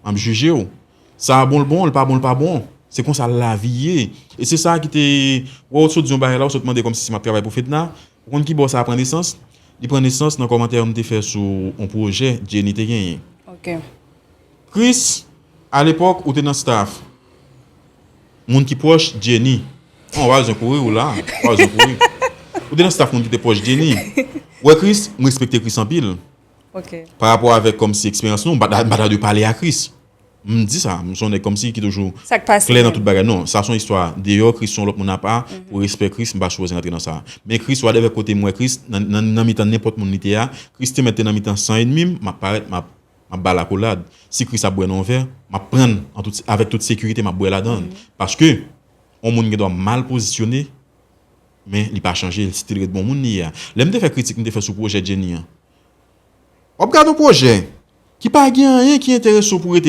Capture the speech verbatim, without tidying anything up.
M ap jije w. Sa a bon, l bon, l pa bon, l pa bon. Se konsa lavi ye. E se sa ki te, wè, w sot di yon bagay la, w sot mande kòmsi si m ap travay pou Fedna. Ou konn ki bò sa a pran nesans? Li pran nesans nan kòmantè m te fè sou yon pwojè Jenny te genyen. Ok. Chris, alepòk, ou te nan staff moun ki pwòch Jenny. Bon, w pa bezwen kouri, ou la. W pa bezwen kouri. Ou te nan staff moun ki te pwòch Jenny. Wè, Chris, m respekte Chris anpil. Ok. Pa rapò avèk kòmsi eksperyans nou, m pa ta m pa ta dwe pale a Chris. M di sa, m se yon nèg kòmsi ki toujou Sa k pase? Klè nan tout bagay. Non, sa se yon istwa deyò, Chris se yon lòt moun apa, pou respè Chris, m pa sipoze rantre nan sa. Men Chris, whatever kote m wè Chris, nan, nan, nan mitan nenpòt moun li te a, Chris te mèt te nan mitan san ènmi m, m ap parèt, m ap, m ap ba l akolad. Si Chris ap bwè nan yon vè, m ap pran l an tout, avèk tout sekirite, m ap bwè ladan l. Paske, yon moun gen dwa mal pozisyone, men li pa chanje, li still ret bon moun li ye a. Lè m te fè kritik, m te fè sou pwojè Jenny an. W ap gade yon pwojè ki pa gen anyen ki enterese w pou rete